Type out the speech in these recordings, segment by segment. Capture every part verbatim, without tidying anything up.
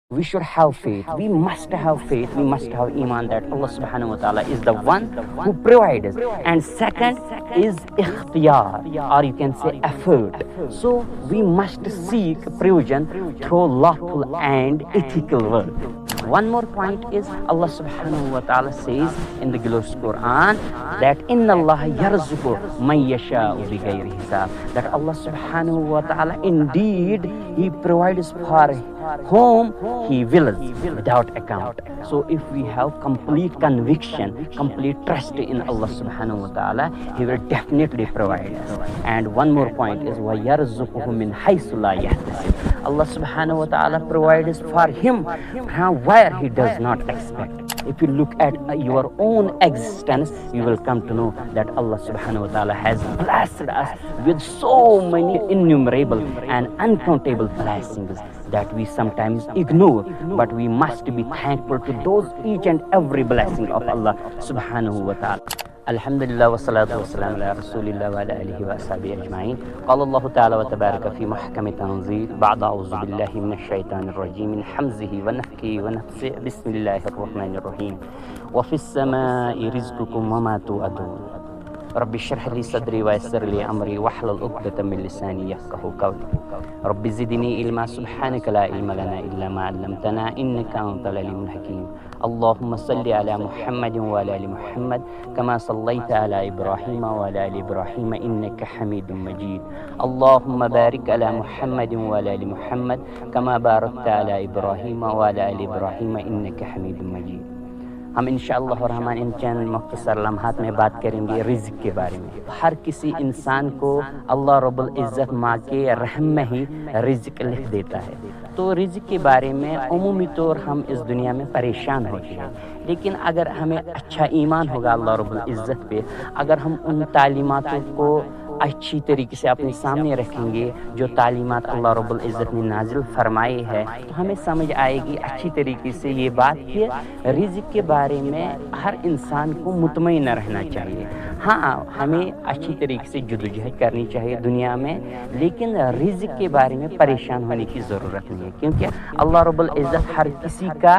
We should have faith. We must have faith. We must have iman that Allah subhanahu wa ta'ala is the one who provides. And second is ikhtiyar, or you can say effort. So we must seek provision through lawful and ethical work. One more point is Allah subhanahu wa ta'ala says in the glorious Quran that إِنَّ اللَّهَ يَرْزُقُ مَن يَشَاءُ بِغَيْرِ حِسَابٍ, that Allah subhanahu wa ta'ala indeed he provides for whom he wills without account. So if we have complete conviction, complete trust in Allah subhanahu wa ta'ala, he will definitely provide us. And one more point is وَيَرْزُقْهُ مِنْ حَيْثُ لَا يَحْتَسِبُ. Allah subhanahu wa ta'ala provides for him from where he does not expect. If you look at uh, your own existence, you will come to know that Allah subhanahu wa ta'ala has blessed us with so many innumerable and uncountable blessings that we sometimes ignore, but we must be thankful to those each and every blessing of Allah subhanahu wa ta'ala. الحمد لله والصلاة والسلام على رسول الله وعلى آله وأصحابه أجمعين. قال الله تعالى وتبارك في محكم تنزيل بعد أعوذ بالله من الشيطان الرجيم من حمزه ونفخه ونفسه. بسم الله الرحمن الرحيم. وفي السماء رزقكم وما توعدون. رب اشرح لي صدري ويسر لي أمري واحلل عقدة من لساني يفقهوا قولي. رب زدني علما سبحانك لا علم لنا إلا ما علمتنا إنك أنت العليم الحكيم. اللهم صل على محمد وعلى آل محمد كما صليت على إبراهيم وعلى آل إبراهيم إنك حميد مجيد. اللهم بارك على محمد وعلى آل محمد كما باركت على إبراهيم وعلى آل إبراهيم إنك حميد مجيد. ہم انشاءاللہ الرحمن ان چند مختصر لمحات میں بات کریں گے رزق کے بارے میں. ہر کسی انسان کو اللہ رب العزت ماں کے رحم میں ہی رزق لکھ دیتا ہے. تو رزق کے بارے میں عمومی طور ہم اس دنیا میں پریشان ہوتے ہیں، لیکن اگر ہمیں اچھا ایمان ہوگا اللہ رب العزت پہ، اگر ہم ان تعلیماتوں کو اچھی طریقے سے اپنے سامنے رکھیں گے، جو تعلیمات اللہ رب العزت نے نازل فرمائی ہے، تو ہمیں سمجھ آئے گی اچھی طریقے سے یہ بات کہ رزق کے بارے میں ہر انسان کو مطمئن رہنا چاہیے. ہاں، ہمیں اچھی طریقے سے جدوجہد کرنی چاہیے دنیا میں، لیکن رزق کے بارے میں پریشان ہونے کی ضرورت نہیں ہے، کیونکہ اللہ رب العزت ہر کسی کا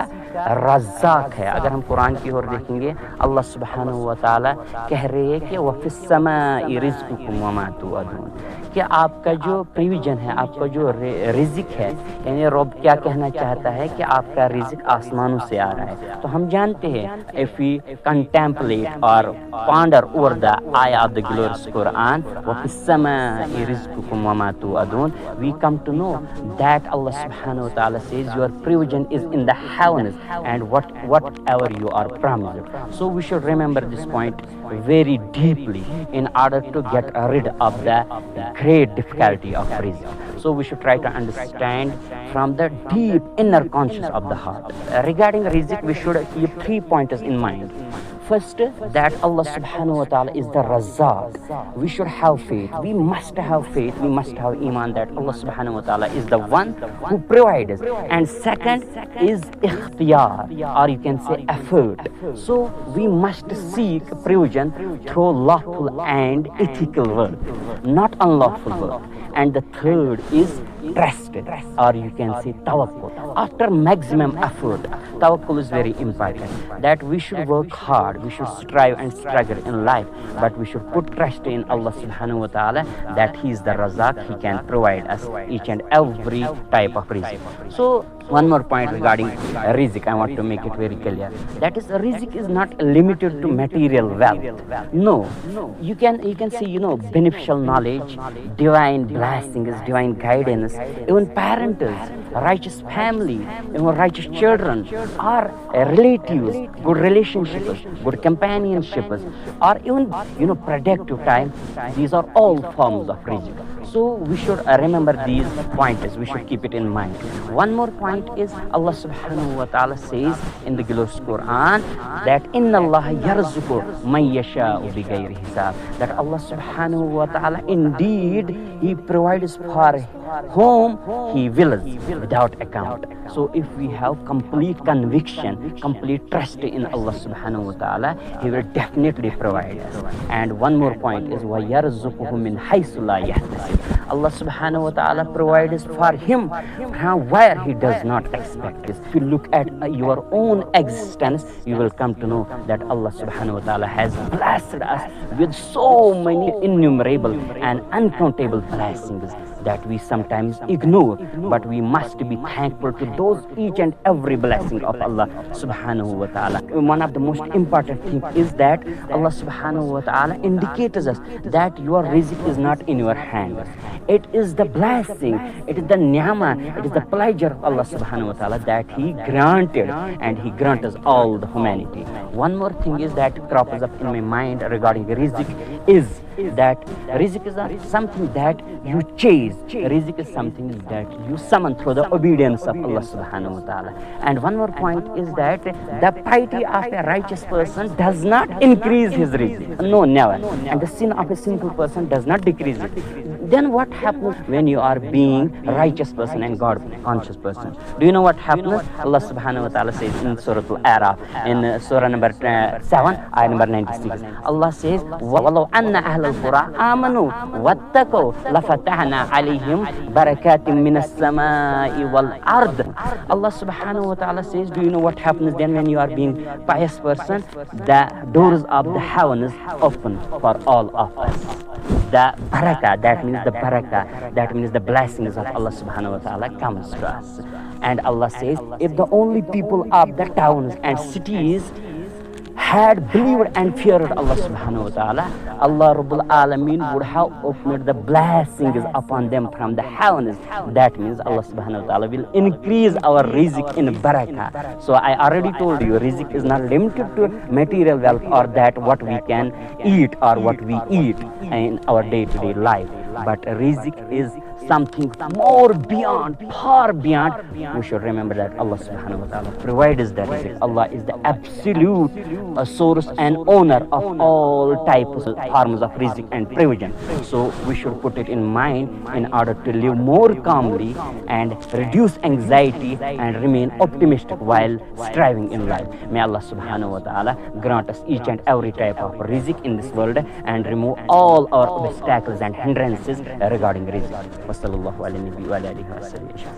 رزاق ہے. اگر ہم قرآن کی اور دیکھیں گے، اللہ سبحانہ و تعالیٰ کہہ رہے ہیں کہ وفی السماء رزقکم وما توعدون، کہ آپ کا جو پرویژن ہے، آپ کا جو ر- رزق ہے، یعنی رب کیا کہنا چاہتا ہے کہ آپ کا رزق آسمانوں سے آ رہا ہے. تو ہم جانتے ہیں، if we contemplate or ponder over the ayah of the glorious Quran, وفی السماء رزقکم وما توعدون, we come to know that Allah subhanahu wa ta'ala says your provision is in the heavens and what whatever you are promised. So we should remember this point very deeply in order to get rid of the great difficulty of rizq. So we should try to understand from the deep inner conscious of the heart. Regarding rizq, we should keep three pointers in mind. First, that Allah subhanahu wa ta'ala is the Razzaq. We should have faith. We must have faith. We must have iman that Allah subhanahu wa ta'ala is the one who provides. And second is ikhtiyar, or you can say effort. So we must seek provision through lawful and ethical work, not unlawful work. And the third is trust, or you can say tawakkul. After maximum effort, tawakkul is very important. That we should work hard, we should strive and struggle in life, but we should put trust in Allah subhanahu wa ta'ala that He is the Razak, He can provide us each and every type of rizq. So one more point regarding rizq, I want to make it very clear. That is, rizq is not limited to material wealth. No, you can you can see, you know, beneficial knowledge, divine blessings, divine guidance, even parents, righteous family, even righteous children, or relatives, good relationships, good companionships, or even, you know, productive time. These are all forms of rizq. So we should uh, remember these pointers. We should keep it in mind. One more point is Allah subhanahu wa ta'ala says in the glorious Quran that إِنَّ اللَّهَ يَرْزُقُ مَن يَشَاءُ بِغَيْرِ حِسَابٍ, that Allah subhanahu wa ta'ala indeed He provides for whom He wills without account. So if we have complete conviction, complete trust in Allah subhanahu wa ta'ala, He will definitely provide us. And one more point is وَيَرْزُقْهُ مِنْ حَيْثُ لَا يَحْتَسِبُ. Allah subhanahu wa ta'ala provides for him from where he does not expect this. If you look at uh, your own existence, you will come to know that Allah subhanahu wa ta'ala has blessed us with so many innumerable and uncountable blessings that we sometimes ignore, but we must be thankful to those each and every blessing of Allah subhanahu wa ta'ala. One of the most important thing is that Allah subhanahu wa ta'ala indicates us that your rizq is not in your hand. It is the blessing, it is the ni'mah, it is the pleasure of Allah subhanahu wa ta'ala that He granted, and He grants all the humanity. One more thing is that crops up in my mind regarding rizq is that rizq is not something that you chase. Rizq is something that you summon through the obedience of Allah subhanahu wa ta'ala. And one more point is that the piety of a righteous person does not increase his rizq. No, never. And the sin of a sinful person does not decrease it. Then what happens when you are being righteous person and God conscious person? Do you know what happens? Allah subhanahu wa ta'ala says in Surah Al-Araf, in uh, Surah number uh, seven, ayah number ninety-six. Allah says, "ولو أن أهل القرى آمنوا واتقوا لفتحنا عليهم بركات من السماء والأرض." Allah subhanahu wa ta'ala says, do you know what happens then when you are being pious person? The doors of the heaven is open for all of us. The barakah, that means the barakah, that means the blessings of Allah subhanahu wa ta'ala comes to us. And Allah says, if the only people of the towns and cities had believed and feared Allah subhanahu wa ta'ala, Allah Rabbul Alameen would have opened the blessings upon them from the heavens. That means Allah subhanahu wa ta'ala will increase our rizq in barakah. So I already told you, rizq is not limited to material wealth or that what we can eat or what we eat in our day-to-day life. But rizq is something more beyond, far beyond. We should remember that Allah subhanahu wa ta'ala provides the rizq. Allah is the absolute uh, source and owner of all types of forms of rizq and provision. So we should put it in mind in order to live more calmly and reduce anxiety and remain optimistic while striving in life. May Allah subhanahu wa ta'ala grant us each and every type of rizq in this world and remove all our obstacles and hindrances regarding rizq. وصلى الله على النبي وعلى آله وصحبه أجمعين.